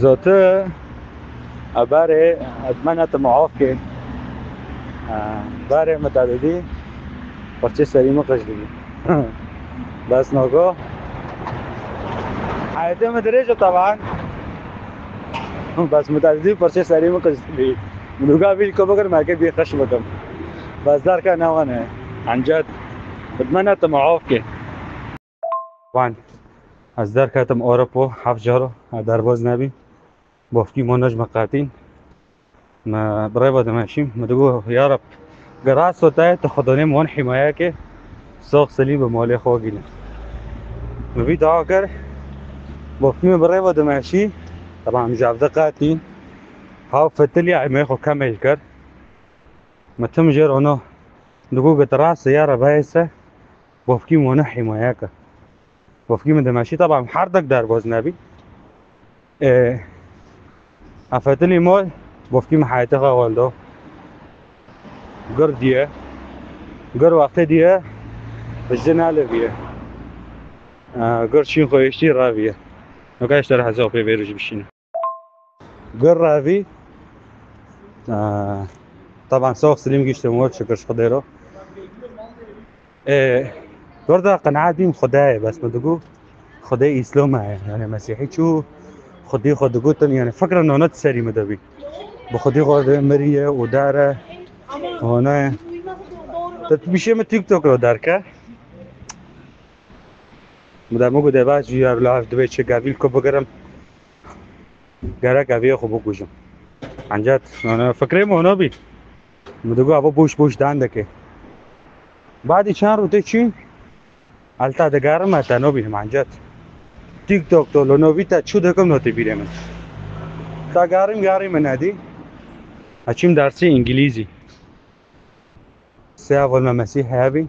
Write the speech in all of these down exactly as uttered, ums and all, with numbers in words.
Zotî, e, berê, e, etmene tu muaf kê. E, berê min te didî, parçê serî min qij dibî. Bes nago. Heyetê min dirêj e teban. Bes min te didî, parçê serî min qij dibî. Min digo vî ku bigirim, eke bî qij bikim. Bes derke ne wan e. Encet, etmene tu muaf kê. Wan. Ez derketim Ewropo, heft caro, ez derbaz nebîm. Bavkî min ji min qetîn. Me bi rê ve dimeşîm. Min digo, ya Reb, ger rasto te ye, tu Xwedê min wan hîmaye ke, sox silî bi malê xwe gîne. Min vî dua kir, bavkî min bi rê ve dimeşî, teban em ji evde qetîn. Haw fetilî, eymê xwe kemêl kir. Me tim jêr ono, digo, ger tu rast e, ya Reb, heyse, bavkî min wana hîmaye ke. Bavkî min dimeşî, teban her dek derbaz nebî. Ê, efetilî mal, bavkî min heyetê xwe wendo. Gur diye. Gur wextê diye, ji naliviye. Ê, gur çîn xwe hiştî raviye. Nokayê ji te re hezar pê vêrû jî bişîne. Gur revî. Aa, teban sox silîm giştim, we şikir ji Xwedê re. Ê, gur da qenaet bîm Xwedê ye, bes min digo Xwedê Îslam e, yani Mesîhî çû, Xwedê xwe digotin, yani fikra nana di serî min de bî. Bi Xwedê xwe de miriye û dare, wana ye. Te bişê min TikTok re derke. Min de min got, dê baş ji yer lav dibê çi gavîl ku bigirim. Gerek eviyê xwe bikujim. Encet, yani, fikrê min ona bî. Min digo, ava boş boş dan dike. Badî çend rû tê çûn, elta digerim, me te nobînim, encet. TikTok to lo novî te çû dikim, no tê bîrê min. Ta garim, garim min nedî. Açim dersi İngilizî. Sê heval me Mesîh heye bî.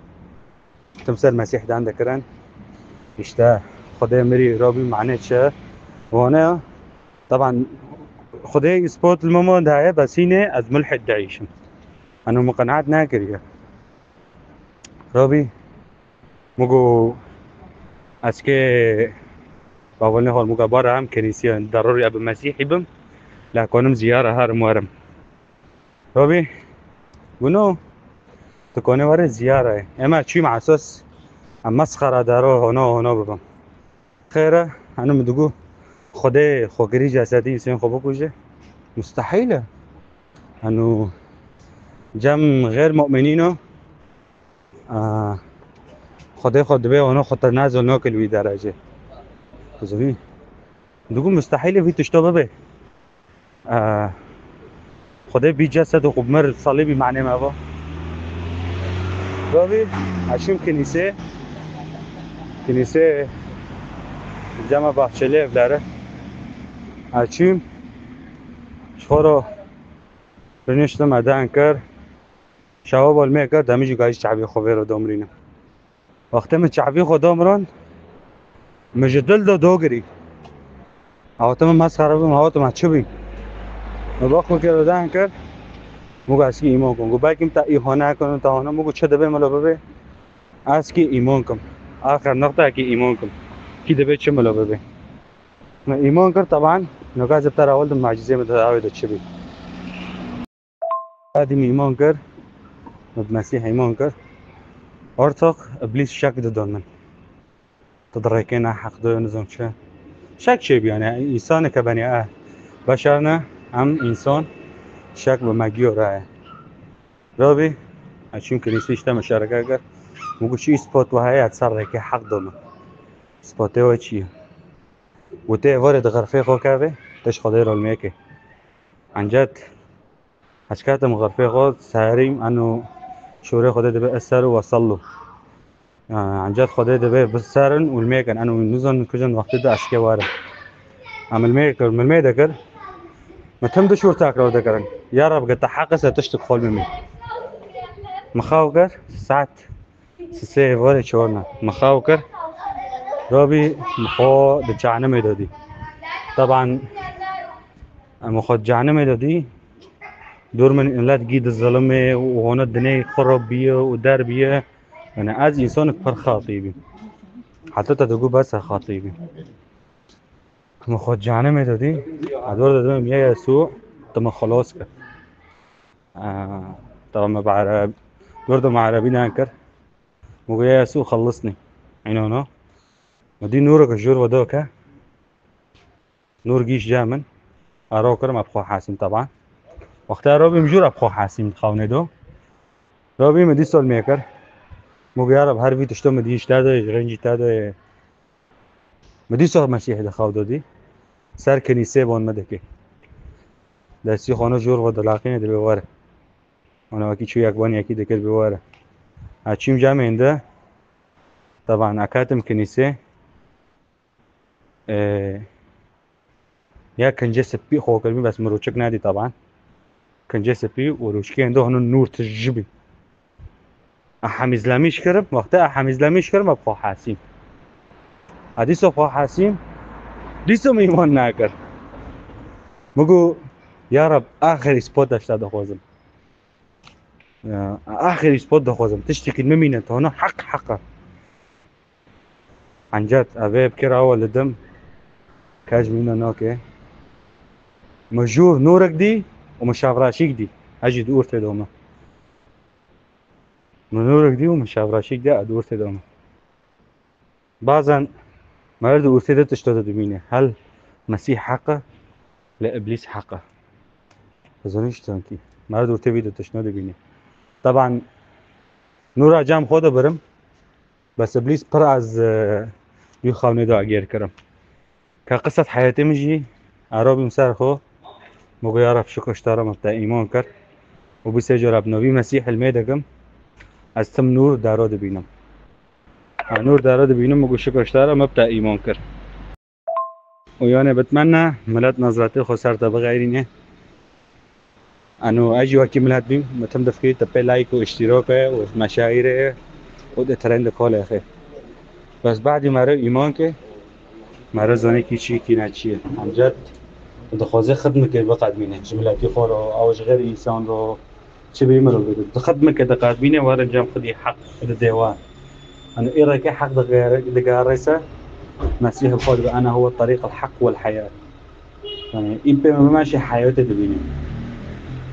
Tim ser Mesîh dan dikirin. Îşte, Xwedê mirî, Rabî mane çi? Wane ya. Teban, Xwedê îspot li min de heye, bes hînê ez mulhid dayîşim. Eno min qenaet nekiriye. Rabî, min got, ez kê bavolnê hol, min got, bara em kenîsiye, darûrî ez bi Mesîhî bim, lê konim ziyara herim werim. Robî, guno, tu konê were ziyarayê. Ema çûm esas, em mesxera daro hono hono bibim. Xêr e, henu min digo, Xwedê xwekirî cesedî însên xwe bikuje. Mustehîl e. Henu cem xêr mu'minîno, a, Xwedê xwe dibê hono xwe te nazil nokil wî derecê. Zivî. Digo mustehîl e vî tişto bibe. Ee, Xwedê bî cesed û qubmir salîbî manê me va. Gavî, eşim kinîsê. Kinîsê cema bahçeli evleri. Eşim. Ji xwe ro riniştim, eden kir. Şewa bol me kir, demî jî gayî çavî xwe vêro domrînim. Wextê min çavî xwe domron, min ji dil de dogirî. Awte min mesxere bim, awte min çi bî? Min bak xwe kir, dan kir. Min got, ez kî îmon kim. Got, belkî min te îho nekin, te hona. Min got, çi dibe min lo bibe? Ez kî îmon kim. Axir noqta kî îmon kim. Kî dibe çi min lo bibe? Min îmon kir, teban, noka ez bi te re hewil dim, macizê min di dawê de çi bî. Hadi min îman kir, min bi Mesîh îman kir. Artık îblîs şek didon min. Tu di rêkê ne heq do, nizam çi. Şek çêbî yani, însaneke benî e. Beşer ne, em însan şek bi me giyo re ye. Rabî, e, çimkî nîsî işte min şereke kir. Min got, çi îspot we heye, ser rêkê heq do min. Îspotê we çi ye? Got, tê êvarê di xerfê xwe kevê, te ji Xwedê re mêke. Encet, ez ketim xerfê xwe, serîm, eno şûrê Xwedê dibe, "Esseru ve sallu." Encet Xwedê dibe, "Biserin û li mêkin." Eno nizan kujin wextê de ez kê werim. Em li mêkir, min li mêde kir. Min tim du şûr tekrar dikirin. Ya Reb, gete heq e, se tiştik xol bimî. Min xew kir, saet sisê êvarê çor ne. Min xew kir. Rabî, min xwe di cehenimê de dî. Teban, em xwe di cehenimê de dî. Dûr min milet gî di zilimê û hona dinê xirab biye û der biye. Yani ez însanek pir xatî bîm. Heta te digo bes e xatî bîm. Min xwe canimê didî, ez dor didimê min ya Yesû, tu min xilos kir. Aa, Taban me bi Ereb-, dor de me Erebî nan kir. Min got, "Ya Yesû, xellisnî." Îno no. Min dî nûrek ji jor ve do ke. Nûr gîş cem min. Ero kirim, ez bi xwe hesîm teban. Wextê ero bîm jor, ez bi xwe hesîm xewnê do. Ero bî min dîsa lê kir. Min got, "Ya Reb, her vî tişto min dî ji te de ye, ji rincî te de ye." Min dîsa Mesîhê di xew de dî. Ser kinîsê ban me dikê. Destî xwe ne jor ve dilaqîne, dibê were. Wana wekî çû yek ban yekî dikir bê were. Ha, çîm cemên de. Teban, ez ketim kinîsê. Ee, ya kincê spî xwe kirbî, bes miroçik nedî teban. Kincê spî û rûçkiyên de hûn nûr tij jibî. Ez hemîzlemîş kirim, wextê ez hemîzlemîş kirim, ez bi xwe hesîm. Ez dîsa bi xwe hesîm, dîsa min îman nekir. Min got, "Ya Reb, axir îspat ez ji te dixwazim. Ya, axir îspat dixwazim. Tiştekî min mîne, tana heq heq e." Encet, ez vê bikir awa li dim. Kej mîna nake. Min jor nûrek dî û min şevreşîk dî. Ez jî di ortê de me. Min nûrek dî û min şevreşîk dî, ez di ortê de me. Bazen me di ortê de tişta de dibîne. Hel Mesîh heq e, lê Îblîs heq e. Zanî ji tankî. Me di ortê vî de tişta dibîne. Teban nûra cem xwe de birim. Bes Îblîs pir ez, e, wî xewnê de agêr kirim. Ka qisset heyatê min jî, erabîm ser xwe, min got, "Ya Reb, şukir ji te re, min bi te îman kir. Û bi sê cara bi novî Mesîh hilmê dikim, ez tim nûr dero dibînim." Ha, nûr dero dibînim, min got, "Şukir ji te re, min bi te îman kir." Û yanê bitmenne, milet nezretê xwe ser te bixeyrîne. Eno, ez jî wekî milet bîm, min tim difikirî te pê like û iştîrake û meşahîre û di trend kolê xê. Bes badî mere îman ke, mere zanê kî çi, kî ne çi ye. Ancak dixwaze xidmeke biqedmîne. Ji miletî xwe re, ew ji xêr însan re, çi bî mirov bî. Di xidmeke diqedmîne, were cem xwedî heq dide wan. Eno, î rêke heq digere-, digere se, Mesîh xwe dibe, "Ene huwe terîq el-heq wel-heyat." Yani, î pê me bimeşe heyatê dibînî.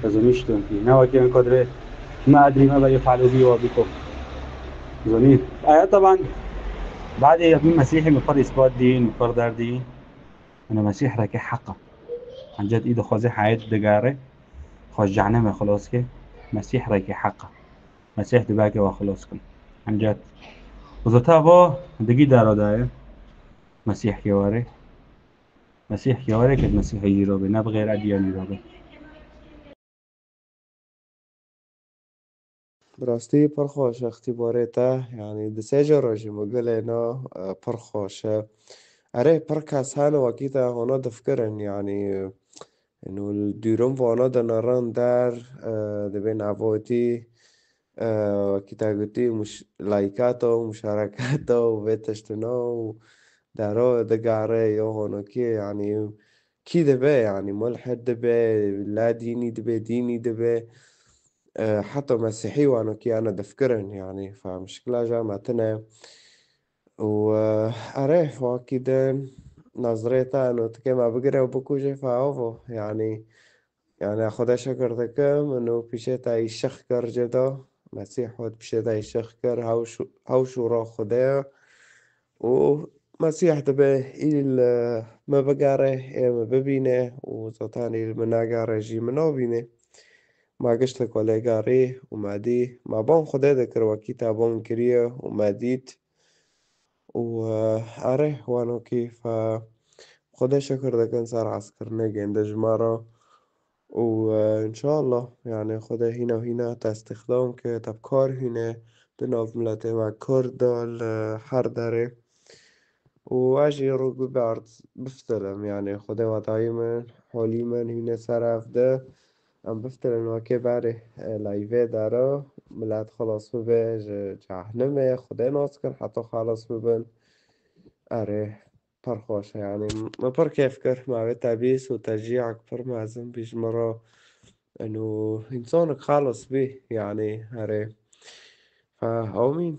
Ez zanî ji tankî. Ne wekî em ka dibê, "Ma edrî ma za yuf'alu bi wa bikum." Zanî. Aya teban, badê min Mesîhê min pir îspat dî, min pir derdî. Ene Mesîh rêke heq e. Ancak î dixwaze heyat digere, xwe ji cehennemê xilas ke. Mesîh rêke heq e. Mesîh dibe ke we xilas kin. Ancak zota va digî dara daye. Mesîh ke were. Mesîh ke were ke Mesîh îro be, ne bi xêr ediyan îro be. Bi rastî pir xweş e îxtîbarê te, yanî di sê cara jî min gilê na, e, pir xweş e. Erê, pir kes hene wekî te hona difikirin, yanî, eno li dûrim vana dinerin der, e, dibên evotî, e, wekî te gotî, muş-, laykata û muşarekata û vê tiştina û dero digere ya honokê, yanî kî dibe, yanî mulhid dibe, la dînî dibe, dînî dibe, e, heta mesîhî wano kî ana difikirin, yanî fa mişkila ja me tine. Û, e, erê, fakî din nazrê te eno tikê me bigire û bikuje fa avo, yanî, yanî Xwedê şikir dikim, eno pîşê te îşiq kir cida, Mesîh hot pîşê te îşiq kir, hew şû-, hew şûra Xwedê ye. Û Mesîh dibe î li me bigere, ê me bibîne û zaten î li me negere jî me nabîne. Ma giştek we lê garî û me dî, me ban Xwedê dikir wekî te ban kiriye û me dît. Û, e, erê, wano kî fe Xwedê şikir dikin ser hezkirinê gêndê ji me re. Û, e, înşallah, yanî Xwedê hîna hîna te îstîxdam ke, te bi kar hîne di nav miletê me Kurd de li her derê. Û ez jî rû bi ard biftilim, yanî Xwedê wedayî min, holî min hîne ser ev de. Em biftirin wekê berê, e, layvê dera, milet xilas bibe ji cehnimê, Xwedê nas kin heta xelas bibin. Erê, pir xweş e, yanî min pir kêf kir, me wê te bîst û te jî yek pir mezin bî ji min re. Eno însanek xelas bî, yanî erê. Fe amîn.